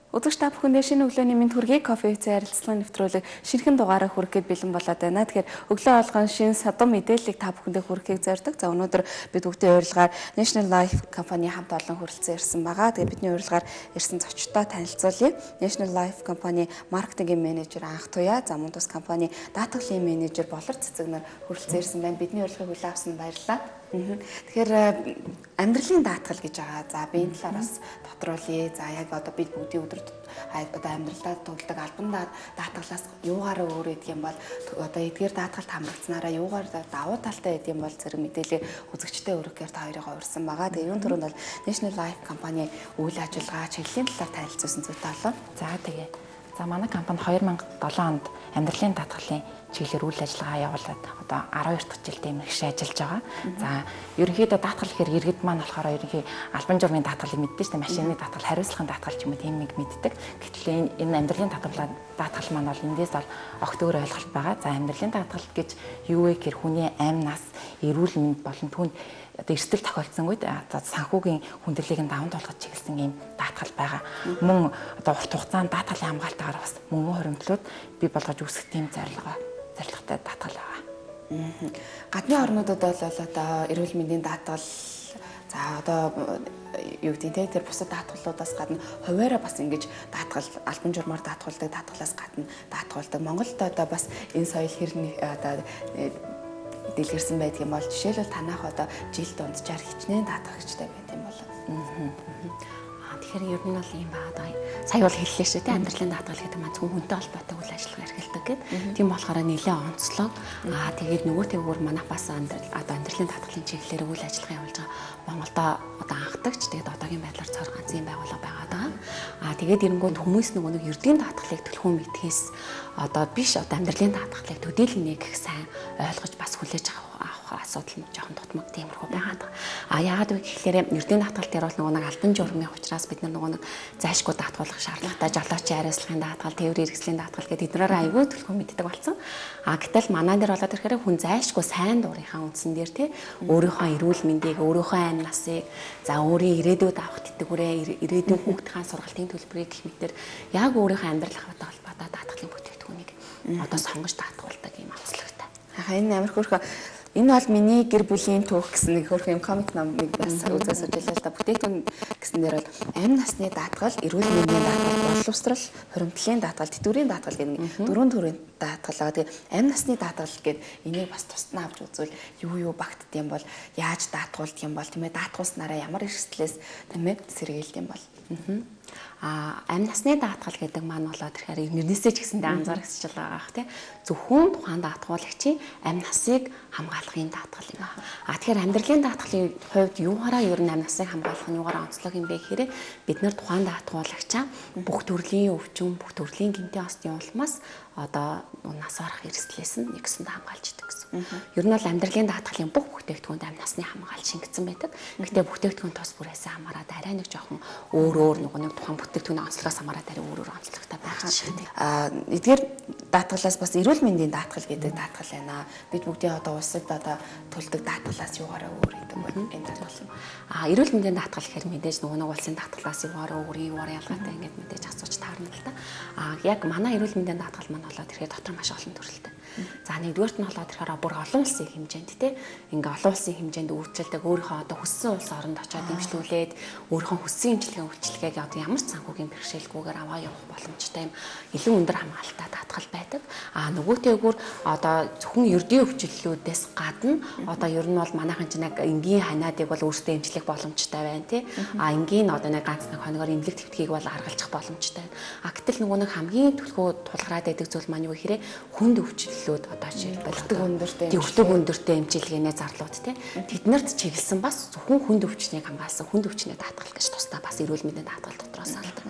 Үзэгч та бүхэндээ шинэ өглөөний мэнд хүргэе. Кофе үцээ ярилцлагын нэвтрүүлэг шинэхэн дугаараа хүргэхэд бэлэн болоод байна. Тэгэхээр өглөө болгон шинэ содон мэдээллийг та бүхэндээ хүргэхийг зорддог. За, өнөөдөр бид бүгдийн урилгаар National Life компани хамт олон хүрэлцэн ирсэн байгаа. Тэгээ бидний урилгаар ирсэн зочдтой танилцуулъя. National Life компани маркетингийн менежер Анх Туяа, за, мөн тус компани даатгалын менежер Болор Цэцэг нар хүрэлцэн ирсэн байна. Бидний урилгыг хүлээн авсан баярлалаа. Тэгэхээр амьдралын даатгал гэж байгаа. За, би энэ талаар бас тодруулъя. За, яг одоо бид бүгдийн өдөр одоо амьдралдаа тулдаг албан даатгалаас юугаараа өөр гэдэг юм бол, одоо эдгээр даатгалд хамрагдсанараа юугаар давуу талтай гэдэг юм бол зэрэг мэдээлэл үзэгчтэй өргөхээр та хоёрыг урьсан байгаа. Тэгээ юун түрүүнд бол National Life компани үйл ажиллагаа, чиглэлийн талаар танилцуулсан зүйтэй болоо. За, тэгээ. За, манай компани 2007 онд амьдралын даатгалын чиглэлээр үйл ажиллагаа явуулаад одоо 12 дахь жилдээ мэрэгшээ ажиллаж байгаа. За, ерөнхийдөө даатгал гэхээр иргэд маань болохоор ерөнхий албан журмын даатгалыг мэддэг шүү дээ. Машины даатгал, хариуцлагын даатгал ч юм уу, тийм нэг мэддэг. Гэтэл энэ амьдралын даатгал маань бол эндээс бол огт өөр ойлголт байгаа. За, амьдралын даатгал гэж юу вэ гэхээр хүний амь нас, эрүүл мэнд болон түүнд одоо эрсдэл тохиолдсонгүй одоо санхүүгийн хүндрэлийг нь даван туулгаж чиглэсэн ийм даатгал байгаа. Мөн одоо урт хугацаанд даатгалын хамгаалтаагаар бас мөнгөн хуримтлууд бий болгож үүсгэх тийм зорилготой даатгал байгаа. Гадны орнуудад бол одоо эрүүл мэндийн даатгал, за, одоо юу гэдэг те, тэр бусад даатгалуудаас гадна хувиараа бас ингэж даатгал, албан журмаар даатгуулдаг даатгалаас гадна даатгуулдаг. Монголд одоо бас энэ соёл хэр одоо дэлгэрсэн байдаг юм бол, жишээлбэл, танах одоо жил дунджаар хичнээн даатгагчтай байт юм бол? Тэгэхээр ер нь бол ийм байгаа. Сая бол хэллээ шүү дээ. Амьдралын даатгал гэдэг маань зөвхөн хүнтэй холбоотой үйл ажиллагаа эрхэлдэг гэд. Тийм болохоор нэлээд онцлог. Аа, тэгээд нөгөө тэгвэр манайх бас амьдрал одоо амьдралын даатгалын чиглэлээр үйл ажиллагаа явуулж байгаа. Монголдо одоо анхдагч, тэгээд одоогийн байдлаар цор ганц юм байгууллага байгаа даа. Аа, тэгээд эренгүүд хүмүүс нөгөө нэг ердийн даатгалыг түлхүүн мэдхээс одоо биш, одоо амьдралын даатгалыг төдийлөн нэг их сайн ойлгож бас хүлээж авах асуудал нь жоохон дутмаг тиймэрхүү байгаад байгаа. А яагаад вэ гэхлээр ердийн даатгал дээр бол нөгөө нэг албан журмын учраас бид нар нөгөө нэг зайлшгүй даатгуулах шаардлагатай жолоочийн хариуцлагын даатгал, тээврийн хэрэгслийн даатгал гэдэг эднэрээр аягүй түлхүү мэддэг болсон. А гэтэл манай дээр болоод ирэхээр хүн зайлшгүй сайн дурынхаа үндсэн дээр тий өөрийнхөө эрүүл мэндийг, өөрийнхөө амь насыг, за, өөрийн ирээдүйд авах тэтгэврээ, ирээдүйн хүүхдийн сургалтын төлбөрийг гэх мэтэр яг өөрийнхөө амьдрал хавтай холбоотой даатгалын бүтээгдэхүүнийг одоо сонгож даатгуулдаг юм онцлогтой. Ахаа, энэ амар хөөрхөн. Энэ бол миний гэр бүлийн түүх гэсэн нэг хөөрхөн юм комик номыг бас үзээ сууж байлаа л да. Бүтээгдэхүүн гэсэн дээр бол амь насны даатгал, эрүүл мэндийн даатгал, боловсрал, хуримтлалын даатгал, тэтгэврийн даатгал гэх нэг дөрвөн төрлийн даатгал байгаа. Тэгээ амь насны даатгал гээд энийг бас тусдаа авч үзвэл юу юу багтд юм бол, яаж даатгуулдаг юм бол, тийм ээ, даатгуулснараа ямар эрсдлээс, тийм ээ, сэргийлдэг юм бол? А амь насны даатгал гэдэг маань болоод ирэхээр нэрнээсээ ч гэсэндээ анзаарчихж байгаа ах, тий. Зөвхөн тухайн даатгуулагчийн амь насыг хамгаалахын даатгал юм. А тэгэхээр амьдралын даатгалын хувьд юугаараа ер нь амь насыг хамгаалах нь юугаараа онцлог юм бэ гэхээр бид нар тухайн даатгуулагчаа бүх төрлийн өвчин, бүх төрлийн гэмтийн осны улмаас одоо нас барах эрсдлээс нь нэгсэндээ хамгаалж идэг гэсэн. Ер нь бол амьдралын даатгалын бүх бүтээгдэхүүнд амь насны хамгаалалт шингэсэн байдаг. Гэхдээ бүтээгдэхүүн тус бүрээс хамаарат арай нэг жоохон өөр өөр нөгөө нэг тухайн бүтээгдэхүүний онцлогоос хамаарат арай өөр өөр онцлогтой байх жишээтэй. Аа, эдгээр даатгалаас бас эрүүл мэндийн даатгал гэдэг даатгал байна. Бид бүгдийн одоо улсад одоо төлдөг даатгалаас юугаараа өөр гэдэг вэ энэ даатгал? Аа, эрүүл мэндийн даатгал гэхээр мэдээж нөгөө нэг улсын даатгалаас юугаараа өөр, юугаараа ялгаатай ингээд мэдээж асууж таарна л да. Аа, яг манай эрүүл мэндийн даатгал маань болоод ирэхээр дотор маш олон төрөлтэй. За, нэгдүгээрт нь болоод ирэхээр бүр олон улсын хэмжээнд те, ингээ олон улсын хэмжээнд үйлчилдэг, өөрийнхөө одоо хүссэн улс оронд очиод эмчлүүлээд өөрийнхөө хүссэн эмчилгээ үйлчилгээг одоо ямар ч санхүүгийн бэрхшээлгүйгээр аваа явах боломжтой юм илүү өндөр хамгаалалттай даатгал байдаг. А нөгөөтэйгүр одоо зөвхөн ердийн өвчлөлүүдээс гадна одоо ер нь бол манайхан ч нэг энгийн ханиадыг бол өөрсдөө эмчлэх боломжтой байна тий. А энгийн одоо нэг ганц нэг хоногоор эмнэлэг твтгийг бол аргалчих боломжтой байна. А гэтэл нөгөө нэг хамгийн түлхүү тулгараад байдаг зүйл маань юу гэхээр хүнд өвчлөлүүд, одоо жишээлбэл өртөг өндөртэй өртөг өндөртэй эмчилгээний зарлууд тий. Тэднэрт чиглэсэн бас зөвхөн хүнд өвчнийг хамгаалсан хүнд өвчний даатгал гэж тусдаа бас эрүүл мэндийн даатгал дотроос алдаг.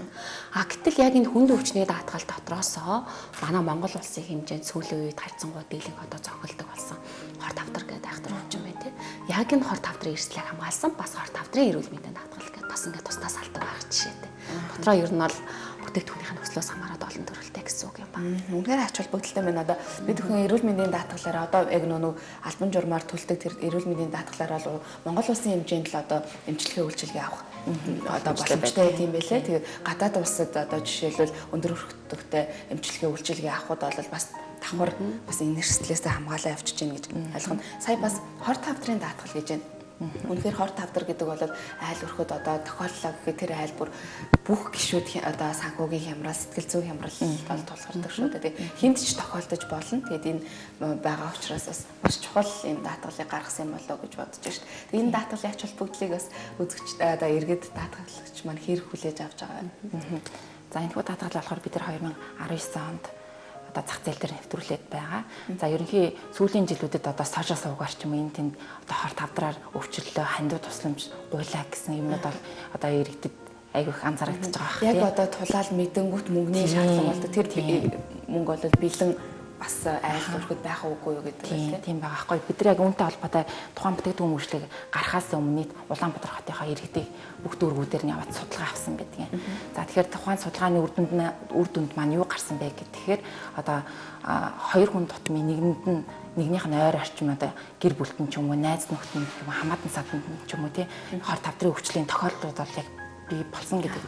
А гэтэл яг энэ хүнд өвчний даатгал дотроосоо манай Монгол улсын хэмжээнд сүүлийн үед харьцангуй дийлэнх одоо зохиолдог болсон хор тавдар гэдэг айхтар өвчин байна тий. Яг энэ хор тавдрын эрсдлийг хамгаалсан бас хор тавдрын эрүүл мэндийн даатгал гэдээ бас ингээд тусдаа салдаг байх жишээтэй. Дотроо ер нь бол бүтээгдэхүүнийх нь нөхцлөөс хамаарат олон төрөлтэй гэсэн үг юм ба. Үнэхээр ач холбогдолтой байна. Одоо бид бүхэн эрүүл мэндийн даатгалаараа одоо яг нөгөө албан журмаар төлдөг тэр эрүүл мэндийн даатгалаараа бол Монгол улсын хэмжээнд л одоо эмчилгээ үйлчилгээ авах одоо боломжтой юм байлээ. Тэгээд гадаад улсад одоо жишээлбэл өндөр өрхтөгтэй эмчилгээ үйлчилгээ авахуд бол бас давхар бас энэ эрсдлээсээ хамгаалаа явчихж гин гэж ойлгоно. Сая бас хор тавдрын даатгал гэж байна. Үнэхээр хор тавдар гэдэг бол айл өрхөд одоо тохиоллоо гэхэд тэр айл бүр бүх гишүүд одоо санхүүгийн хямрал, сэтгэл зүйн хямрал бол тулгардаг шүү дээ. Тэгээд хинт ч тохиолдож болно. Тэгээд энэ байгаа учраас бас маш чухал юм даатгалыг гаргасан юм болоо гэж бодож байна шүү дээ. Тэгээд энэ даатгалын ач холбогдлыг бас үзэгч одоо иргэд даатгалагч маань хэр хүлээж авч байгаа вэ? За энэ хүү даатгал болохоор бид нар 2019 онд одоо зах зээл дээр нэвтрүүлээд байгаа. За ерөнхий сүүлийн жилүүдэд одоо сошиал сувгаар ч юм уу энэ тэнд одоо хор тавдраар өвчлөлөө, хандив тусламж гуйлаа гэсэн юмнууд бол одоо иргэдэд айгүй их анзаарэгдэж байгаа байх. Яг одоо тулаал мэдэнгүүт мөнгөний шаардлага болдог. Тэр мөнгө бол бэлэн бас айл өрхөд байх уугүй юу гэдэг байх тийм байгаа байхгүй. Бид нар яг үүнтэй холбоотой тухайн бүтээгдэхүүн үйлчлэг гарахаас өмнө нийт Улаанбаатар хотынхаа иргэдийг бүх дүүргүүдээр нь яваад судалгаа авсан байдаг юм. За тэгэхээр тухайн судалгааны үр дүнд маань юу гарсан бэ гэхээр одоо хоёр хүн тутмын нэгэнд нь нэгнийх нь ойр орчим одоо гэр бүлт нь ч юм уу, найз нөхдөд нь ч юм уу, хамаатан саданд нь ч юм уу тий хор тавдрын өвчлийн тохиолдлууд бол яг бий болсон гэдэг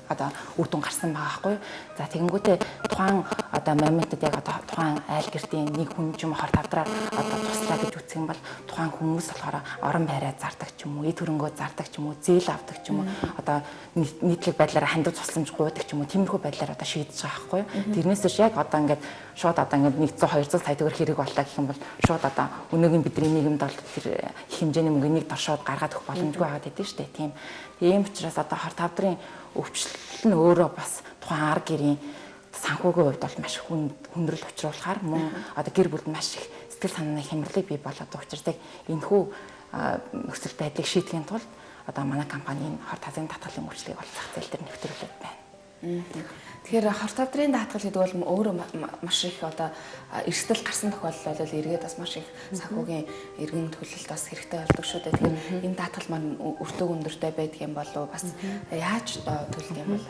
одоо үр дүн гарсан байгаа байхгүй. За тэгэнгүүтээ тухайн одоо моментод яг одоо тухайн айл гэртийн нэг хүн ч юм хор тавдраар одоо туслаа гэж үзэх юм бол тухайн хүмүүс болохоор орон байраа зардаг ч юм уу, эд хөрөнгөө зардаг ч юм уу, зээл авдаг ч юм уу, одоо нийтлэг байдлаараа хандив тусламж гуйдаг ч юм уу, тиймэрхүү байдлаар одоо шийдэж байгаа байхгүй. Тэрнээс биш яг одоо ингээд шууд одоо ингээд 100 200 сая төгрөг хэрэг боллоо гэх юм бол шууд одоо өнөөгийн бидний нийгэмд бол тэр их хэмжээний мөнгөнийг дор шууд гаргаад өгөх боломжгүй байгаад байдаг шүү дээ. Тийм. Тийм учраас одоо хор тавдрын өвчлөл нь өөрөө бас тухайн ар гэрийн санхүүгийн хувьд бол маш хүндрэл учруулахаар мөн одоо гэр бүлд маш их сэтгэл санааны хямралыг бий болгодог учраас яг энэхүү нөхцөл байдлыг шийдэхин тулд одоо манай компани хор тавдрын даатгалын үйлчлэгийг бол зах зээл дээр нэвтрүүлээд байна. Тэгэхээр хор тавдрын даатгал гэдэг бол өөрөө маш их одоо эрсдэл гарсан тохиолдол бол эргээд бас маш их санхүүгийн эргэн төлөлт бас хэрэгтэй болдог шүү дээ. Тэгэхээр энэ даатгал маань өртөг өндөртэй байдаг юм болов бас яаж төлдөг юм бол?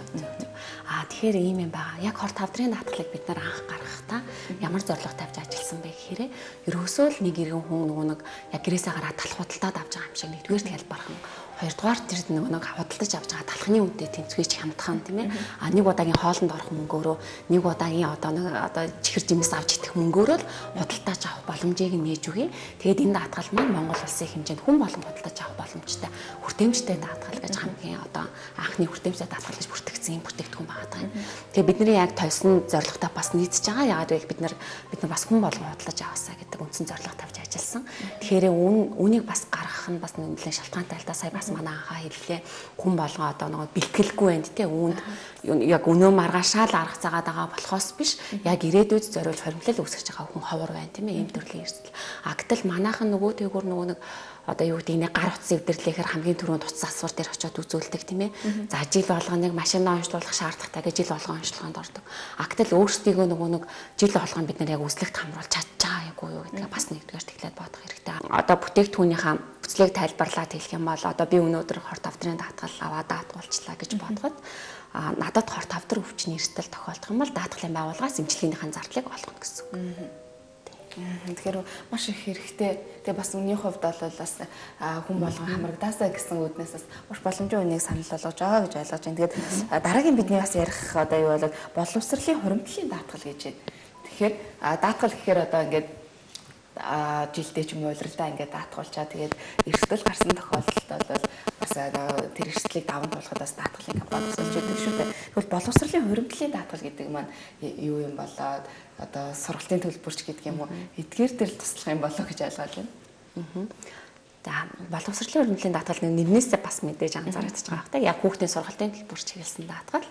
Тэгэхээр ийм юм байгаа. Яг хор тавдрын даатгалыг бид нар анх гаргахдаа ямар зорилго тавьж ажилласан бэ гэхээр ерөөсөө л нэг иргэн хүн нөгөө нэг яг гэрээсээ гараад талх худалдаад авч байгаа юм шиг нэгдүгээр хялбархан, хоёрдугаар тэр нөгөө нэг худалдаж авч байгаа талхны үнэтэй тэнцвэрч хямдхан тийм ээ. А нэг удаагийн хоолнд орох мөнгөөрөө, нэг удаагийн одоо нэг одоо чихэр жимс авч идэх мөнгөөрөө л худалдаж авах боломжийг нээж өгье. Тэгээд энэ даатгал маань Монгол улсын хэмжээнд хүн болгон худалдаж авах боломжтой хүртээмжтэй даатгал гэж хамгийн одоо анхны хүртээмжтэй даатгал гэж бүртгэгдсэн бүтээгдэхүүн байгаа юм. Тэгээд бидний яг тавьсан зорилготой бас нийцэж байгаа. Яагаад гэвэл бид нар бас хүн болгон худалдаж аваасаа гэдэг үндсэн зорилго тавьж ажилласан. Тэгэхээр үүнийг бас гаргах нь бас нэлээд шалтгаантай л да. Сая бас манай анхаа хэллээ. Хүн болгоо одоо нөгөө бэлтгэлгүй байна те. Үүнд яг өнөө маргаашаа л арга заагаад байгаа болохоос биш. Яг ирээдүйд зориулж хоримтлал үүсгэж байгаа хүн ховор байна тийм ээ. Ийм төрлийн эрсдэл. А гэтэл манайхан нөгөө тэгүр нөгөө нэг одоо юу гэдэг нэг гар утас эвдэрлэхээр хамгийн түрүүнд утас асвар дээр очиод үзүүлдэг тийм ээ. За жил болгоныг машинаа онцлуулах шаардлагатай гэж жил болгон онцлогоонд ордог. А гэтэл өөрсдийгөө нөгөө нэг жил болгон бид нар яг үзлэгт хамруулж чадж байгаа юу юу гэдгээ бас нэгдүгээр тэглээд бодох хэрэгтэй. Одоо бүтээгдэхүүнийхээ бүцлийг тайлбарлаад хэлэх юм бол одоо би өнөөдөр хор тавдрын даатгал аваад даатгуулчлаа гэж бодоход надад хор тавдар өвчний эрсдэл тохиолдох юм бол даатгалын байгууллагаас эмчилгээнийхэн зардлыг олгоно гэсэн үг. Тэгэхээр маш их хэрэгтэй. Тэгээ бас үнийн хувьд бол бас хүн болгон хамрагдаасаа гэсэн үүднээс бас маш боломжийн үнийг санал болгож байгаа гэж ойлгож байна. Тэгээд дараагийн бидний бас ярих одоо юу бол боловсролын хуримтлалын даатгал гэж байна. Тэгэхээр даатгал гэхээр одоо ингээд жилдээ ч юм уу улиралдаа ингээд даатгуулчаа тэгээд эрсдэл гарсан тохиолдолд бол бас тэр эрсдлийг даван туулахад бас даатгалын компани тусалж өгдөг шүү дээ. Тэгвэл боловсролын хуримтлалын даатгал гэдэг маань юу юм болоод одоо сургалтын төлбөрч гэдэг юм уу эдгээр төр туслах юм болоо гэж ойлгоод байна. За боловсролын хуримтлалын даатгал нэрнээсээ бас мэдээж анзаарэгдэж байгаа хэрэг. Яг хүүхдийн сургалтын төлбөр чиглэсэн даатгал.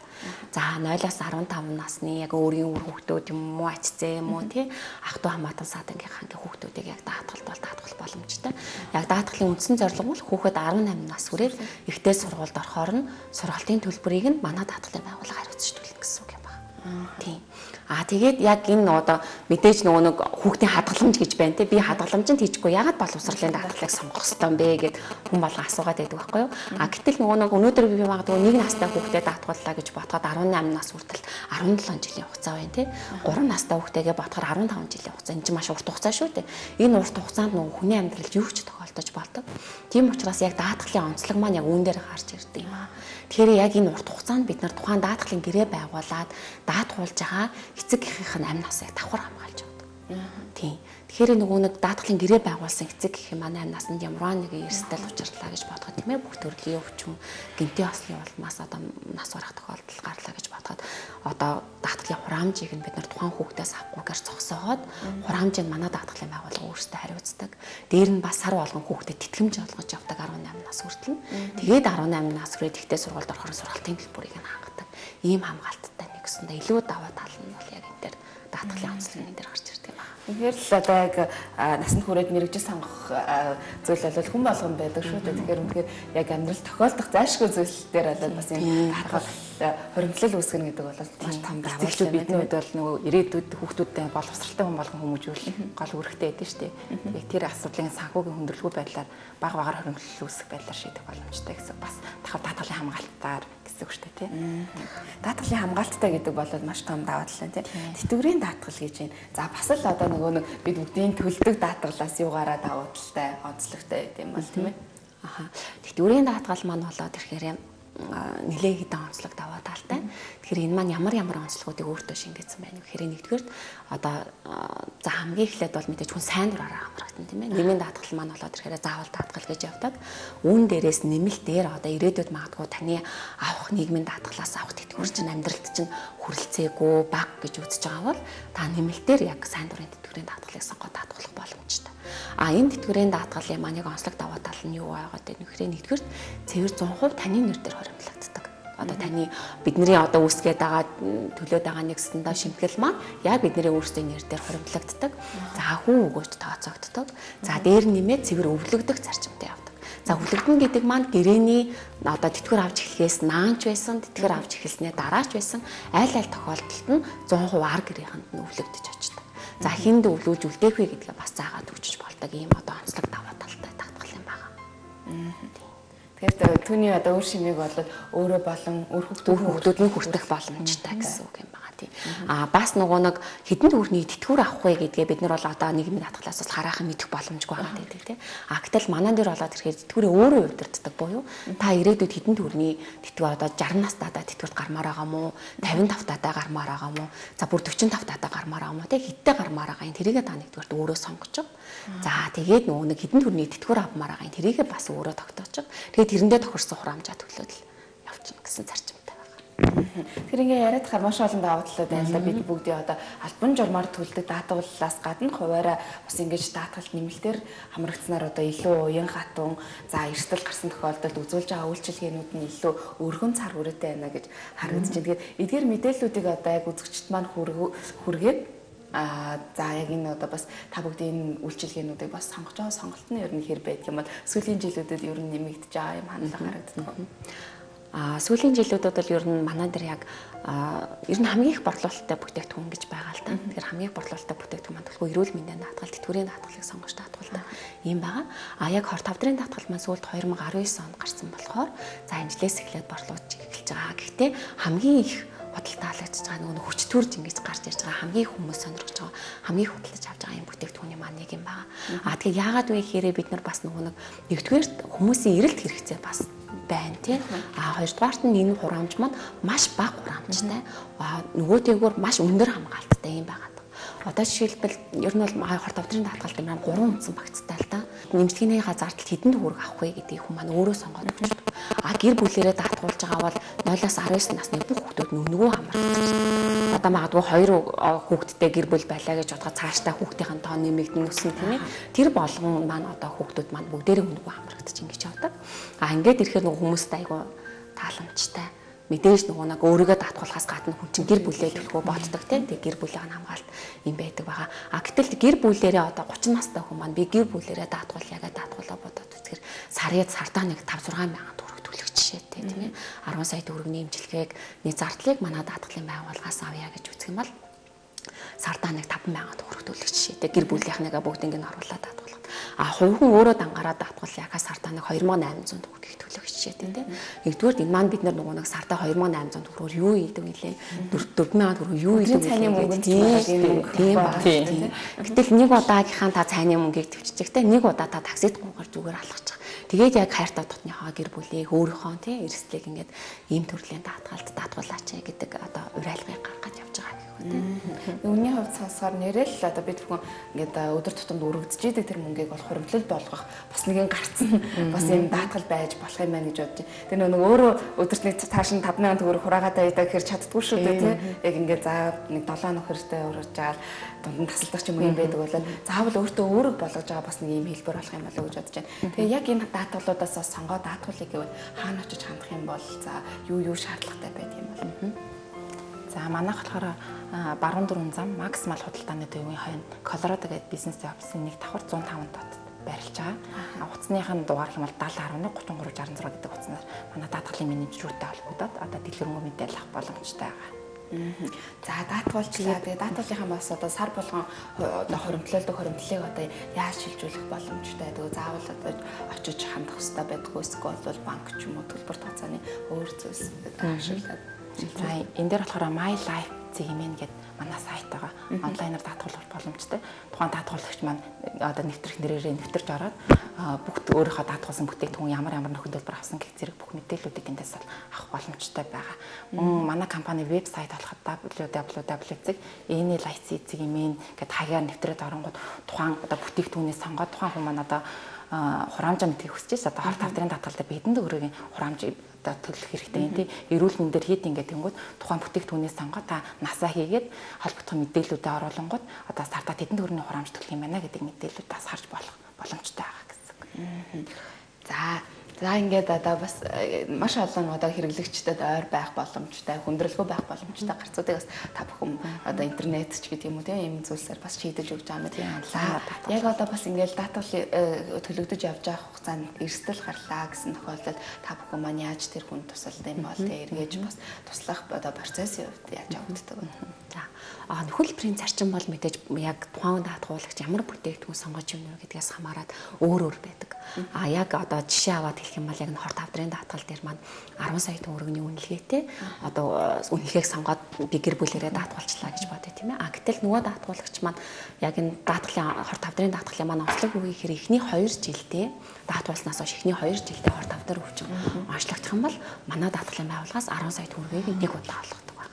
За 0-аас 15 насны яг өөрийн үр хүүхдүүд юм уу ач зээ юм уу тий ах トゥ хамаатан садангийн ангийн хүүхдүүдийг яг даатгалд бол даатгал боломжтой. Яг даатгалын үндсэн зорилго бол хүүхэд 18 нас хүрээд ихтэй сургуульд орохоор нь сургалтын төлбөрийг нь манай даатгалын байгууллага хариуцж төлнө гэсэн үг юм байна. Тийм. А тэгээд яг энэ одоо мэдээж нөгөө нэг хүүхдийн хадгаламж гэж байна те би хадгаламжинд хийчихгүй ягаад боловсролын даатгалыг сонгох ёстой юм бэ гэд хүн болгон асуугаад байдаг байхгүй юу? А гэтэл нөгөө нэг өнөөдөр би магадгүй нэг настай хүүхдэд даатгууллаа гэж бодоход 18 нас хүртэл 17 жилийн хугацаа байна те 3 настай хүүхдтэйгээ бодохоор 15 жилийн хугацаа энэ чинь маш урт хугацаа шүү дээ. Энэ урт хугацаанд нөгөө хүний амьдралд юу ч тохиолдож тохиолдож болдог. Тийм учраас яг даатгалын онцлог маань яг үүн дээр гарч ирдэг юм аа. Тэгэхээр яг энэ урт хугацаанд бид нар тухайн даатгалын гэрээ байгуулад даатгуулж байгаа эцэг эхийнх нь амь насыг давхар хамгаалж явдаг. Тийм. Тэгэхээр нөгөө нэг даатгалын гэрээ байгуулсан эцэг гэх юм маань амь насанд ямарваа нэгэн эрсдэл учирлаа гэж бодоход, тийм ээ, бүх төрлийн өвчин, гэмтийн ослын улмаас одоо нас барах тохиолдол гарлаа гэж бодоход одоо даатгалын хураамжийг нь бид нар тухайн хүүхдээс авахгүйгээр зогсоогоод хураамжийг манай даатгалын байгууллага өөрсдөө хариуцдаг. Дээр нь бас сар болгон хүүхдэд тэтгэмж олгож явдаг 18 нас хүртэл. Тэгээд 18 нас хүрээд ихтэй сургуульд орохоор сургалтын төлбөрийг нь хангадаг. Ийм хамгаалттай нэгсэндээ илүү даваа тал нь бол яг энэ дээр даатгалын онцлог энэ дээр гарч ирдэг юм байна. Тэгэхээр л одоо яг насанд хүрээд мэргэжил сонгох зүйл бол хүн болгонд байдаг шүү дээ. Тэгэхээр үнэхээр яг амьдрал тохиолдох зайлшгүй зүйл дээр бол бас энэ даатгал хуримтлал үүсгэнэ гэдэг бол маш том даваа. Эцэгчүүд бидний үед бол нөгөө ирээдүйд хүүхдүүдтэй боловсралтай хүн болгон хүмүүжүүл гол үүрэгтэй байдаг шүү дээ. Яг тэр асуудлын санхүүгийн хүндрэлгүй байдлаар бага багаар хуримтлал үүсгэх байдлаар шийдэх боломжтой гэсэн бас давхар даатгалын хамгаалтаар гэсэн үг шүү дээ, тийм. Даатгалын хамгаалттай гэдэг бол маш том даваа тал тийм. Тэтгэврийн даатгал гэж байна. За бас л одоо нөгөө нэг бид бүгдийн төлдөг даатгалаас юугаараа давуу талтай, онцлогтой байд юм бол тийм ээ. Аха. Тэтгэврийн даатгал маань болоод ирэхээр нэлээд хэдэн онцлог даваа талтай. Тэгэхээр энэ маань ямар ямар онцлогуудыг өөртөө шингээсэн байна вэ гэхээр нэгдүгээрт одоо за хамгийн эхлээд бол мэдээж хүн сайн дураараа хамрагдана, тийм ээ. Нэмийн даатгал маань болоод ирэхээр заавал даатгал гэж явдаг. Үүн дээрээс нэмэлт дээр одоо ирээдүйд магадгүй таны авах нийгмийн даатгалаас авах тэтгэвэр чинь амьдралд чинь хүрэлцээгүй бага гэж үзэж байгаа бол та нэмэлтээр яг сайн дурын тэтгэврийн даатгалыг сонгоод даатгуулах боломжтой. А энэ тэтгэврийн даатгалын маань яг онцлог даваа тал нь юу байгаад вэ гэхээр нэгдүгээрт цэвэр 100% таны нэр дээр хоримтлагддаг. Одоо таны бидний одоо үүсгээд байгаа төлөөд байгаа нэгсэндээ шимтгэл маань яг бидний өөрсдийн нэр дээр хоримтлагддаг. За хүн өгөөч тооцогддог. За дээр нэмээд цэвэр өвлөгдөх зарчимтай явдаг. За өвлөгдөн гэдэг маань гэрээний одоо тэтгэвэр авч эхлэхээс наанч байсан, тэтгэвэр авч эхэлснээ дараач байсан аль аль тохиолдолд нь 100% ар гэрээхэнд нь өвлөгдөж очдог. За хүнд өвлүүлж үлдээх вэ гэдгээ бас заагаад өгчөж болдог ийм одоо онцлог даваа талтай даатгал юм байна. Тэгэхээр түүний одоо үр шимийг бол өөрөө болон үр хүүхдүүд нь хүртэх боломжтой гэсэн үг юм байна, тийм. А бас нөгөө нэг хэдэн төгрөний тэтгэвэр авах вэ гэдгээ бид нар бол одоо нийгмийн даатгалаас бас хараахан мэдэх боломжгүй байгаа гэдэг, тийм. А гэтэл манай дээр болоод ирэхээр тэтгэврээ өөрөө удирддаг буюу та ирээдүйд хэдэн төгрөний тэтгэвэр одоо 60 настайдаа тэтгэврт гармаар байгаа мó, 55 таатай гармаар байгаа мó, за бүр 45 таатай гармаар байгаа мó, тийм, хэдтэй гармаар байгаа юм тэрийгээ та нэгдүгээрт өөрөө сонгож. За тэгээд нөгөө нэг хэдэн төгрөний тэтгэвэр авмаар байгаа юм тэрийгээ бас өөрөө тогтоож. Тэгээд тэрэндээ тохирсон хураамжаа төлөөд л явчихна гэсэн зарчимтай байна. Тэгэхээр ингээ яриад хаар маш олон давуу талууд байна л да. Бид бүгдийн одоо албан журмаар төлдөг даатгалаас гадна хуваараа бас ингэж даатгалт нэмэлтээр хамрагдсанаар одоо илүү уян хатун, за эрсдэл гарсан тохиолдолд үзүүлж байгаа үйлчилгээнүүд нь илүү өргөн цар хүрээтэй байна гэж харагдаж байна. Тэгэхээр эдгээр мэдээллүүдийг одоо яг үзэгчд маань хүргээд за яг энэ одоо бас та бүгдийн энэ үйлчилгээнүүдийг бас сонгож байгаа сонголт нь ер нь хэр байдаг юм бол сүүлийн жилүүдэд ер нь нэмэгдэж байгаа юм хандлага харагддаг. Сүүлийн жилүүдэд бол ер нь манай дээр яг ер нь хамгийн их борлуулалттай бүтээгдэхүүн гэж байгаа л та. Тэгэхээр хамгийн их борлуулалттай бүтээгдэхүүн маань төлхөө эрүүл мэндийн даатгал, тэтгэврийн даатгалыг сонгож даатгалтай ийм байгаа. А яг 25 дрын даатгал маань сүүлд 2019 онд гарсан болохоор за энэ жилээс эхлээд борлуулж эхэлж байгаа. Гэхдээ хамгийн их худалдаа халагдж байгаа нөгөө хүч төрж ингэж гарч ирж байгаа хамгийн хүмүүс сонирхож байгаа хамгийн худалдаж авч байгаа юм бүтээгдэхүүний маань нэг юм байгаа. А тэгэхээр яагаад вэ гэхээр бид нар бас нөгөө нэг нэгдүгээр хүмүүсийн эрэлт хэрэгцээ бас байна, тийм. А хоёрдугаарт нь энэ хураамж маань маш бага хураамжтай. А нөгөөтэйгөр маш өндөр хамгаалттай юм байгаа. Одоо жишээлбэл ер нь бол 25 дрын даатгалд юм 3 үндсэн багцтай л да. Нэмжлэгнийхаа зардал хэдэн төгрөг авах вэ гэдгийг хүн маань өөрөө сонгоод өгч. А гэр бүлэрээ даатгуулж байгаа бол 0-аас 19 насны бүх хүүхдүүд нүгөө хамрагдаж. Одоо магадгүй 2 хүүхэдтэй гэр бүл байлаа гэж бодоход цаашдаа хүүхдийн тоо нэмэгдэн өснө, тийм ээ. Тэр болгон маань одоо хүүхдүүд маань бүгдээрээ нүгөө хамрагдаж ингэж явдаг. А ингээд ирэхээр нөгөө хүмүүст айгүй тааламжтай. Мэдээж нөгөө нэг өөрийгөө даатгуулахаас гадна хүн чинь гэр бүлээ төлөхөө боддог, тийм. Тэгээ гэр бүлийн хамгаалт юм байдаг байгаа. А гэтэл гэр бүлээрээ одоо 30 настай хүн маань би гэр бүлээрээ даатгуулъя гэж даатгуулаа бодоод үзэхээр сарын сардаа нэг 5 6 мянган төгрөг төлөх жишээтэй, тийм ээ. 10 сая төгрөгийн имчилгээг нэг зардлыг манай даатгалын байгууллагаас авъя гэж үзэх юм бол сардаа нэг 5,000 төгрөг төлөх жишээтэй гэр бүлийнхнийгаа бүгднийг нь оруулаад даатгуулах. А хувь хүн өөрөө дангараа даатгуул яхаа сардаа нэг 2,800 төгрөгийг төлөх жишээтэй тий. Нэгдүгээр энэ маань бид нар нөгөө нэг сардаа 2,800 төгрөгөөр юу хийдэг вэ? 4,000 төгрөг юу хийдэг вэ? Цайны мөнгөнд тийм байна. Гэтэл нэг удаагийнхаа та цайны мөнгийг төвччихтэй нэг удаа та таксид гуйгаар зүгээр алхачих. Тэгээд яг хайртай дотныхоо гэр бүлийг өөрийнхөө тий эрсдлийг ингээд ийм төрлийн даатгалд даатгуулаач гэдэг одоо уриалгыг гаргаж явж байгаа гэх үү тий. Үүний хувьд сонсохоор нэрэл одоо бид бүхэн ингээд өдөр тутамд өргөдөж идэг тэр мөнгийг бол хуримтлал болгох бас нэгэн гарцсан бас ийм даатгал байж болох юм байна гэж бодож байна. Тэр нэг өөрөө өдөрт нэг тааш нь 5,000 төгрөг хураагаад байдаг гэхээр чаддгүй шүү дээ тий. Яг ингээд за нэг 7 нөхөртэй ураж жаал дунд нь тасалдах ч юм уу юм байдаг бол заавал өөртөө үүрэг болгож байгаа бас нэг ийм хэлбэр болох юм болоо гэж бодож байна. Тэгээ яг энэ даатгалуудаас бас сонгоо даатгуулъя гэвэл хаана очиж хандах юм бол за юу шаардлагатай байдаг юм бол. За манайх болохоор баруун дөрвөн зам Макс мал худалдааны төвийн хойно Колорадо гэдэг бизнесийн офисын нэг давхар 105 дотод байрлаж байгаа. Утасных нь дугаар юм бол 70.33 66 гэдэг утаснаар манай даатгалын менежерүүдтэй холбогдоод одоо дэлгэрэнгүй мэдээлэл авах боломжтой байгаа. За даатгуулчлаа. Тэгээ даатгуулынхаа бас одоо сар болгон одоо хоримтлуулдаг хоримтлалыг одоо яаж шилжүүлэх боломжтой. Тэгээ заавал одоо очиж хандах хэрэгтэй байдгүй эсвэл бол банк ч юм уу төлбөр тооцооны өөр зүйлс ашиглаад. За энэ дээр болохоор My Life зэмэн гэдэг манай сайт байгаа. Онлайнаар даатгуулах боломжтой. Тухайн даатгуулагч маань одоо нэвтрэх нэрээрээ нэвтэрч ороод бүгд өөрийнхөө даатгуулсан бүтээгдэхүүн ямар ямар нөхөн төлбөр авсан гэх зэрэг бүх мэдээллүүдийг эндээс авах боломжтой байгаа. Мөн манай компани вебсайт болоход www.nlic.mn гэд хаягаар нэвтрээд оронгууд тухайн одоо бүтээгдэхүүнээ сонгоод тухайн хүн маань одоо хураамжаа мэдхийг хүсэж шээ. Одоо хор тавдрын даатгал дээр бидэнд төгрөгийн хураамж одоо төлөх хэрэгтэй юм тий. Эрүүл мэндээр хэд ингээд тэнгууд тухайн бүтээгдэхүүнээ сонгоо та насаа хийгээд холбогдох мэдээллүүдээ оруулангууд одоо сартаа тэдэн төгрөгийн хураамж төлөх юм байна гэдэг мэдээллүүд бас харж болох боломжтой байгаа гэсэн. За ингээд одоо бас маш олон одоо хэрэглэгчдэд ойр байх боломжтой, хүндрэлгүй байх боломжтой гарцуудыг бас та бүхэн одоо интернет ч гэдэг юм уу тийм ийм зүйлсээр бас шийдэж өгч байгаа юм. За яг одоо бас ингээд даатгал төлөгдөж явж байгаа хугацаанд эрсдэл гарлаа гэсэн тохиолдолд та бүхэн маань яаж тэр хүн тусалд юм бол тийм эргэж бас туслах одоо процессын хувьд яаж явагддаг вэ? За нөхөн төлбөрийн зарчим бол мэдээж яг тухайн даатгуулагч ямар бүтээгдэхүүн сонгож юм вэ гэдгээс хамаарат өөр өөр байдаг. А яг одоо жишээ аваад хэлэх юм бол яг хор тавдрын даатгал дээр маань 10 сая төгрөгийн үнэлгээтэй одоо үнэлгээг сонгоод би гэр бүлэрээ даатгуулчлаа гэж бодъё тийм ээ. А гэтэл нөгөө даатгуулагч маань яг энэ даатгалын хор тавдрын даатгалын маань онцлог юу гэхээр эхний 2 жилдээ даатгуулснаас хойш эхний 2 жилдээ хор тавдар өвчин онцлогдох юм бол манай даатгалын байгууллагаас 10 сая төгрөгийг нэг удаа олгодог байна.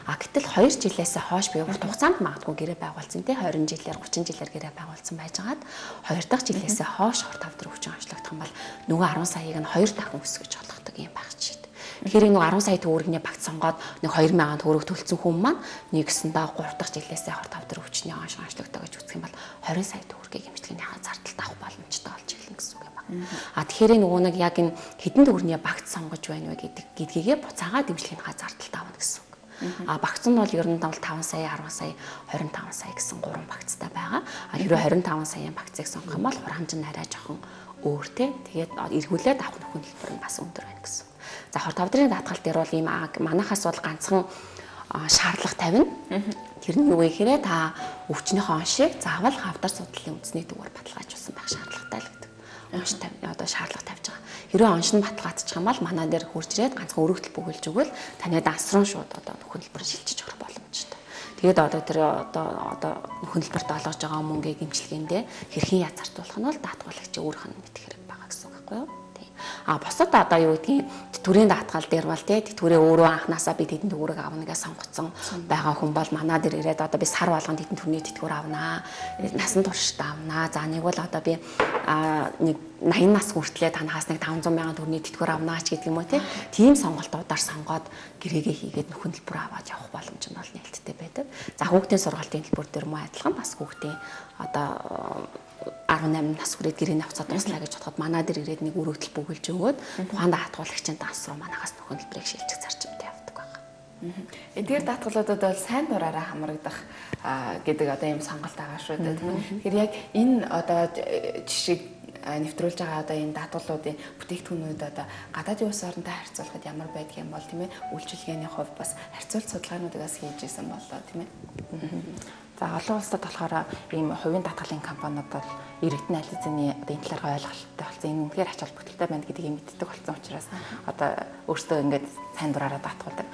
А гэтэл 2 жилээс хойш би урт хугацаанд магадгүй гэрээ байгуулсан тий 20 жилээр 30 жилээр гэрээ байгуулсан байжгаад 2 дахь жилээс хойш хор тавдар өвчин онцлогдох юм бол нөгөө 10 саяыг нь 2 дахин өсгөж олгодог юм байх жишээ. Тэгэхээр энэ 10 сая төгрөгийн багт сонгоод нэг 2,000 төгрөг төлсөн хүн маань нэгсэндээ 3 дахь жилээсээ хор тавдар өвчний онцлогдоо гэж үзэх юм бол 20 сая төгрөгийг эмчилгээний зардалд авах боломжтой болж эхэлнэ гэсэн үг юм байна. А тэгэхээр нөгөө нэг яг энэ хэдэн төгрөгийн багт сонгож байна вэ гэдгийгээ буцаагаад эмчилгээний зардалд авна гэсэн үг. А багц нь бол ер нь 5 сая, 10 сая, 25 сая гэсэн 3 багцтай байгаа. А хэрвээ 25 саяын багцыг сонгох юм бол хураамж нь арай жоохон өөр те. Тэгээд эргүүлээд авах нөхөн төлбөр нь бас өндөр байна гэсэн. За хор тавдрын даатгал дээр бол ийм манайхаас бол ганцхан шаардлага тавина. Тэр нь юу вэ гэхээр та өвчнийхөө оншийг заавал хавдар судлалын үндэсний төвөөр баталгаажуулсан байх шаардлагатай л гэдэг. Онш одоо шаардлага тавьж байгаа. Хэрвээ онш нь баталгаажчих юм бол манай дээр хурж ирээд ганцхан өргөдөл бөглөж өгвөл таны дансрын шууд одоо нөхөн төлбөр шилжиж орох боломжтой. Тэгээд одоо тэр одоо нөхөн төлбөрт олгож байгаа мөнгийг эмчилгээндээ хэрхэн яаж зарцуулах нь бол даатгуулагчийн өөрийнх нь мэдэх хэрэг байгаа гэсэн үг байхгүй юу? А бусад одоо юу гэдгийг тэтгэврийн даатгал дээр бол тий тэтгэврээ өөрөө анханасаа би тэдэн төгрөг авна гэж сонгоцсон байгаа хүн бол манай дээр ирээд одоо би сар болгон тэдэн төгрөгийн тэтгэвэр авнаа, насан туршдаа авнаа. За нэг бол одоо би нэг 80 нас хүртлээ танахаас нэг 500 мянган төгрөгийн тэтгэвэр авнаа ч гэдэг юм уу тий. Тийм сонголтуудаар сонгоод гэрээгээ хийгээд нөхөн төлбөр аваад явах боломж нь бол нээлттэй байдаг. За хүүхдийн сургалтын төлбөр дээр мөн адилхан бас хүүхдийн одоо 18 нас хүрээд гэрээний хугацаа дуслаа гэж бодоход манай дээр ирээд нэг өргөдөл бөглөж өгөөд тухайн даатгуулагчийн данс руу манахаас нөхөн төлбөрийг шилжих зарчимтай явдаг байна. Эдгээр даатгалуудад бол сайн дураараа хамрагдах гэдэг одоо ийм сонголт байгаа шүү дээ, тийм ээ. Тэгэхээр яг энэ одоо жишээ нэвтрүүлж байгаа одоо энэ даатгалуудын бүтээгдэхүүнүүд одоо гадаадын улс оронтой харьцуулахад ямар байдаг юм бол тийм ээ, үйлчилгээний хувьд бас харьцуулт судалгаануудыг бас хийж исэн боллоо тийм ээ. За олон улсад болохоор ийм хувийн даатгалын компаниуд бол иргэдэн аль хэзээний одоо энэ талаарх ойлголттой болсон. Энэ үнэхээр ач холбогдолтой байна гэдгийг мэддэг болсон учраас одоо өөрсдөө ингээд сайн дураараа даатгуулдаг.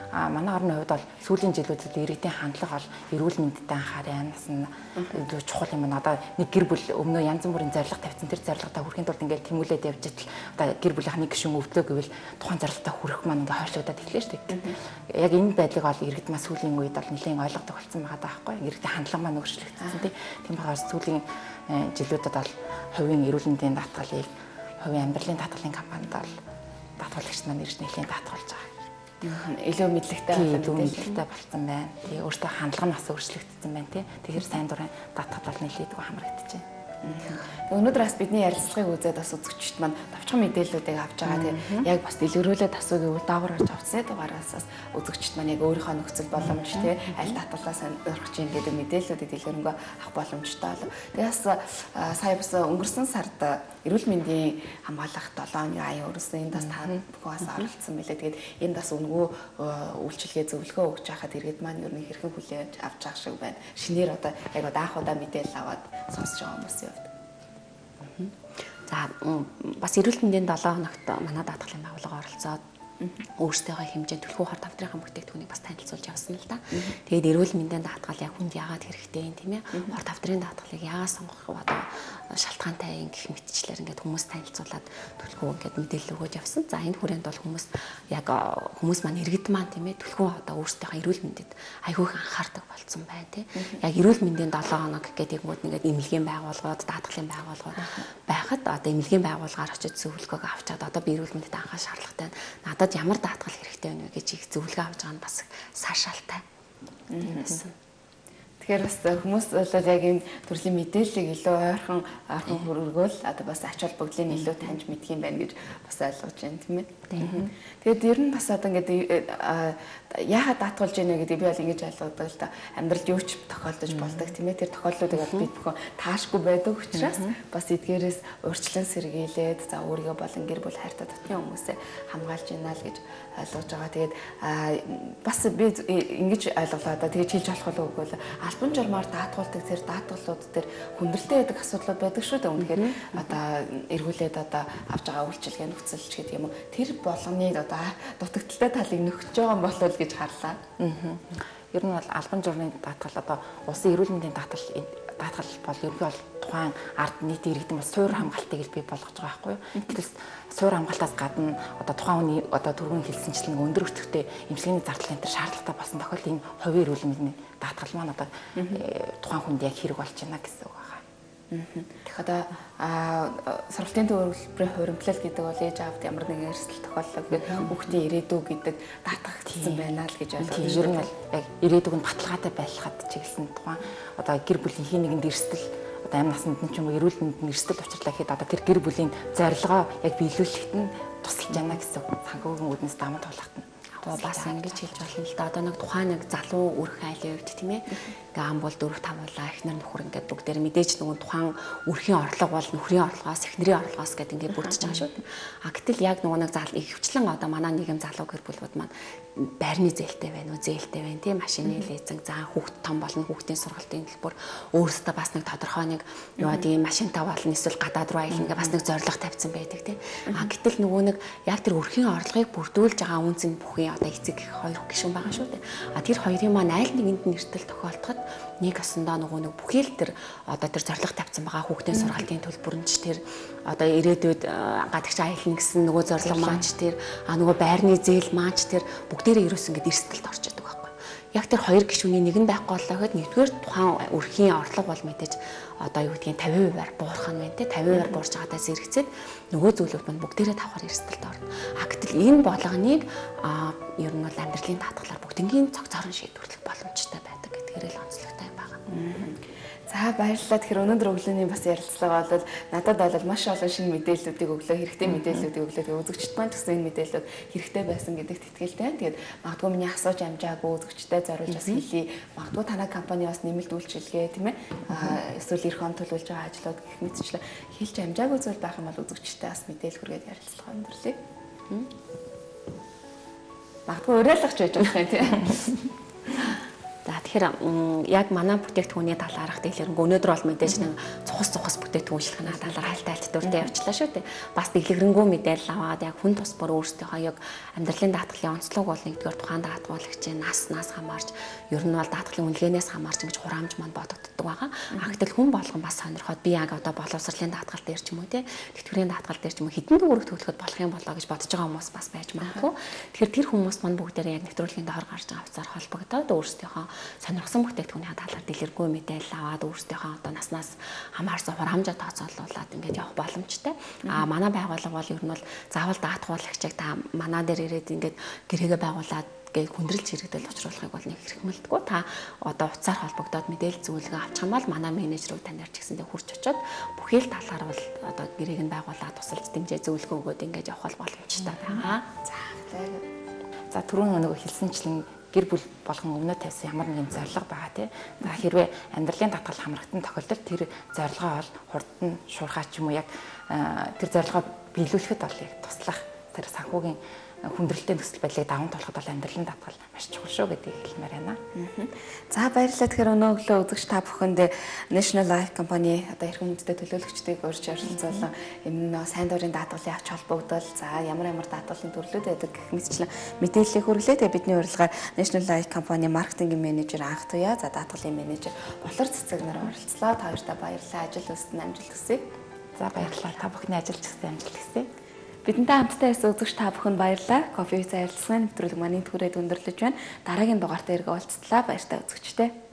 Аа манай орны хувьд бол сүүлийн жилүүдэд иргэдийн хандлага бол эрүүл мэндэд анхаарал нас нь илүү чухал юм байна. Одоо нэг гэр бүл өмнөө янз бүрийн зорилго тавьсан, тэр зорилгодоо хүрэхийн тулд ингээд тэмүүлээд явж идэл одоо гэр бүлийнх нэг гишүүн өвдлөө гэвэл тухайн зорилгодоо хүрэх маань ингээд хойшлогдоод эхлэв шүү дээ. Яг энэ байдлыг бол иргэд маань сүүлийн үед бол нэлээд ойлгодог болсон байгаа даа байхгүй. Иргэдийн хандлага маань өөрчлөгдсөн тийм. Тийм болохоор сүүлийн жилүүдэд бол хувийн эрүүл мэндийн даатгалыг хувийн амьдралын даатгалын компанид бол даатгалагч маань ирж нэлээд даатгуулж байгаа. Илүү мэдлэгтэй болсон, мэдлэгтэй болсон байна. Тэгээ өөртөө хандлага нь бас өөрчлөгдсөн байна тий. Тэгэхээр сайн дурын даатгал бол нэлээдгүй хамрагдаж байна. Өнөөдөр бас бидний ярилцлагыг үзээд бас үзэгчид маань товчхон мэдээллүүдийг авч байгаа тийм яг бас дэлгэрүүлээд асуу гэвэл доогоор орж авцсны дугаараас бас үзэгчид маань яг өөрийнхөө нөхцөл боломж тийм аль даатгалаа сонирхож ийн гэдэг мэдээллүүдийг дэлгэрэнгүй авах боломжтой болов. Тэгээ бас сая бас өнгөрсөн сард эрүүл мэндийн хамгаалах 7 хоногийн аян өрнөсөн, энд бас та бүхэн бас оролцсон мэлээ. Тэгээд энд бас үнэгүй үйлчилгээ зөвлөгөө өгч байхад иргэд маань ер нь хэрхэн хүлээж авч байгаа шиг байна. Шинээр одоо яг одоо анх удаа мэдээлэл аваад сонсож байгаа хүмүүсийн хувьд. За бас эрүүл мэндийн 7 хоногт манай даатгалын байгууллага оролцоод өөрсдийнхөө хэмжээнд түлхүү хор тавдрынхаа бүтээгдэхүүнийг бас танилцуулж явсан л да. Тэгээд эрүүл мэндийн даатгал яг хүнд яагаад хэрэгтэй юм тийм ээ? Хор тавдрын даатгалыг яагаад сонгох одоо шалтгаантай юм гэх мэтчлэр ингээд хүмүүс танилцуулаад түлхүү ингээд мэдээлэл өгөөж явсан. За энэ хүрээнд бол хүмүүс яг хүмүүс маань иргэд маань тийм ээ түлхүү одоо өөрсдийнхөө эрүүл мэндэд айгүй их анхаардаг болцсон байна тийм. Яг эрүүл мэндийн 7 хоног гэдэг юмуд ингээд эмнэлгийн байгууллагууд, даатгалын байгууллагууд байхад одоо эмнэлгийн байгууллагаар очиж зөвлөгөөг авчаад одоо би эрүүл мэндэд анхаарах шаардлагатай. Надад ямар даатгал хэрэгтэй байна вэ гэж их зөвлөгөө авч байгаа нь бас саашаалтай. Тийм байсан. Тэгэхээр бас хүмүүс бол яг энэ төрлийн мэдээллийг илүү ойрхон ойрхон хөргөөл одоо бас ач холбогдлыг илүү таньж мэдх юм байна гэж бас ойлгож байна тийм ээ. Тэгээд ер нь бас одоо ингээд яагаад даатгуулж байна гэдгийг би бол ингэж ойлгодог л да. Амьдралд юу ч тохиолдож болдог тийм ээ. Тэр тохиолдлуудыг бол бид бүхэн таашгүй байдаг учраас бас эдгээрээс урьдчилан сэргийлээд за өөрийгөө болон гэр бүл хайртай дотны хүмүүсээ хамгаалж байна л гэж ойлгож байгаа. Тэгээд бас би ингэж ойлголоо да. Тэгээд хэлж болох уу үгүй л албан журмаар даатгуулдаг тэр даатгалууд дээр хүндрэлтэй байдаг асуудлууд байдаг шүү дээ. Үнэхээр одоо эргүүлээд одоо авч байгаа үйлчилгээ нөхцөлч гэдэг юм уу. Тэр болгоныг одоо дутагдaltaй талыг нөхөж байгаа юм болов гэж харлаа. Ер нь бол албан журмын даатгал одоо улсын эрүүл мэндийн даатгал бол ерөнхий бол тухайн ард нийт иргэдэн бол суур хамгаалтыг л бий болгож байгаа байхгүй юу. Гэтэл суур хамгаалтаас гадна одоо тухайн хүний одоо түрүүн хэлсэнчлэн өндөр өсөлттэй эмчилгээний зардал энэ төр шаардлагатай болсон тохиолдолд энэ хувийн эрүүл мэндийн даатгал маань одоо тухайн хүнд яг хэрэг болж байна гэсэн үг байна. Одоо сургалтын төлбөрийн хуримтлал гэдэг бол ээж аавд ямар нэгэн эрсдэл тохиоллоо гэхэд хүүхдийн ирээдүй гэдэг даатгагдсан байна л гэж ойлгож байна. Ер нь бол яг ирээдүг нь баталгаатай байлгахад чиглэсэн тухайн одоо гэр бүлийн хин нэгэнд эрсдэл одоо амь насанд нь ч юм уу эрүүл мэндэнд эрсдэл учирлаа гэхэд одоо тэр гэр бүлийн зорилгоо яг биелүүлэхэд нь тусалж байна гэсэн санхүүгийн үүднээс даман тулахт нь. Бас ингэж хэлж болно л да. Одоо нэг тухайн нэг залуу өрх айлын хувьд тийм ээ. Ингээ ам бол 4 5 уулаа эхнэр нөхөр ингээд бүгдээр мэдээж нөгөө тухайн өрхийн орлого бол нөхрийн орлогоос эхнэрийн орлогоос гэдэг ингээд бүрдэж байгаа шүү дээ. А гэтэл яг нөгөө нэг зал ихэвчлэн одоо манай нийгэм залуу гэр бүлүүд маань байрны зээлтэй байна уу, зээлтэй байна тийм машины лизинг, за хүүхд том болно, хүүхдийн сургалтын төлбөр өөрөөсөө бас нэг тодорхой нэг юу тийм машинтай болно, эсвэл гадаад руу аялна ингээ бас нэг зорилго тавьсан байдаг тийм. А гэтэл нөгөө нэг яг тэр өрхийн орлогыг бүрдүүлж байгаа үнц нь бүхий одоо эцэг их хоёр гишүүн байгаа шүү дээ. А тэр хоёрын маань аль нэгэнд нь эртэл тохиолдоход нэг осондоо нөгөө нэг бүхий л тэр одоо тэр зорилго тавьсан байгаа хүүхдийн сургалтын төлбөр нь ч тэр одоо ирээдүйд гадагш аялна гэсэн нөгөө зорилго маань ч тэр нөгөө байрны зээл маань ч тэр бүгдээрээ ерөөс ингээд эрсдэлд орж идэг байхгүй. Яг тэр хоёр гишүүний нэг нь байхгүй боллоо гэхэд нэгдүгээр тухайн өрхийн орлого бол мэдээж одоо юу гэдгийг 50%-аар буурах нь байна те 50%-аар буурч байгаадаас зэрэгцээд нөгөө зүйлүүд маань бүгдээрээ давхар эрсдэлд орно. А гэтэл энэ болгоныг ер нь бол амьдралын даатгалаар бүгднгийн цогцоорон шийдвэрлэх боломжтой байдаг гэдгээр л онцлогтой юм байна. За баярлалаа. Тэгэхээр өнөөдөр өглөөний бас ярилцлага бол надад бол маш олон шинэ мэдээллүүдийг өглөө, хэрэгтэй мэдээллүүдийг өглөө. Тэгээ үзэгчд маань ч гэсэн энэ мэдээллүүд хэрэгтэй байсан гэдэгт итгэлтэй байна. Тэгээд магадгүй миний асууж амжаагүй үзэгчдэд зориулж бас хэлье. Магадгүй танай компани бас нэмэлт үйлчилгээ тийм ээ. Эсвэл эрх он төлөвлөж байгаа ажлууд гэх мэтчлээ хэлж амжаагүй зүйл байх юм бол үзэгчдэд бас мэдээлэл хүргээд ярилцлага өндөрлөе. Магадгүй уриалгах ч байж болох юм тийм. За тэгэхээр тэгэхээр яг манай бүтээгдэхүүний талаарх дэлгэрэнгүй өнөөдөр бол мэдээж нэг цухас бүтээгдэхүүн шилхэнэ талаар хайлт хайлт дөртөө явчлаа шүү дээ. Бас дэлгэрэнгүй мэдээлэл аваад яг хүн тус бүр өөрсдийнхөө яг амьдралын даатгалын онцлог бол нэгдүгээр тухайн даатгуулагчийн наснаас хамаарч ер нь бол даатгалын үнэлгээнээс хамаарч ингэж хураамж манд бодогддог байгаа. А гэтэл хүн болгон бас сонирхоод би яг одоо боловсролын даатгал дээр ч юм уу те тэтгэврийн даатгал дээр ч юм уу хэдэн төгрөг төлөхөд болох юм болоо гэж бодож байгаа хүмүүс бас байж магадгүй. Тэгэхээр тэр хүмүүс манд бүгдээрээ яг нэвтрүүлгийн доор гарч байгаа хувцаар холбогдоод өөрсдийнхөө сонирхсан бүтээгдэхүүний талаар дэлгэрэнгүй мэдээлэл аваад өөрсдийнхөө одоо наснаас хамаарсан хураамжаа тооцоолуулад ингээд явах боломжтой. А манай байгууллага бол ер нь бол заавал даатгуулагчийг та манай дээр ирээд ингээд гэрээгээ байгуулад гэж хүндрэлж хэрэгдэл учруулахыг бол нэг хэрэгмэлдэггүй. Та одоо утсаар холбогдоод мэдээлэл зөвлөгөө авчих юм бол манай менежерүүд танаар ч гэсэндээ хурж очиод бүхий л талаар бол одоо гэрээг нь байгуулад тусалж дэмжээ зөвлөгөө өгөөд ингээд явах боломжтой байгаа. За түрүүн нөгөө хэлсэнчлэн гэр бүл болгон өмнөө тавьсан ямар нэгэн зорилго байгаа тий. За хэрвээ амьдралын даатгал хамрагдсан тохиолдолд тэр зорилгоо бол хурдан шуурхаа ч юм уу яг тэр зорилгоо биелүүлэхэд бол яг туслах тэр санхүүгийн хүндрэлтэй нөхцөл байдлыг даван туулахад бол амьдралын даатгал маш чухал шүү гэдгийг хэлмээр байна. За баярлалаа. Тэгэхээр өнөө өглөө үзэгч та бүхэнд National Life Company одоо эрхэм хүндтэй төлөөлөгчдийг урьж оролцуулсан энэ нөө сайн дурын даатгалын ач холбогдол, за ямар ямар даатгалын төрлүүд байдаг гэх мэтчлэн мэдээллийг хүргэлээ. Тэгээ бидний урилгаар National Life Company маркетингийн менежер Анх Туяа, за даатгалын менежер Болор Цэцэг нар оролцлоо. Та хоёртаа баярлалаа. Ажил үйлсэнд амжилт хүсье. За баярлалаа. Та бүхний ажил ч гэсэн амжилт хүсье. Бидэнтэй хамтдаа байсан үзэгч та бүхэнд баярлалаа. Кофе үзээ ярилцлагын нэвтрүүлэг манай түрээд өндөрлөж байна. Дараагийн дугаартаа эргээ уулзтлаа. Баяртай үзэгчдээ.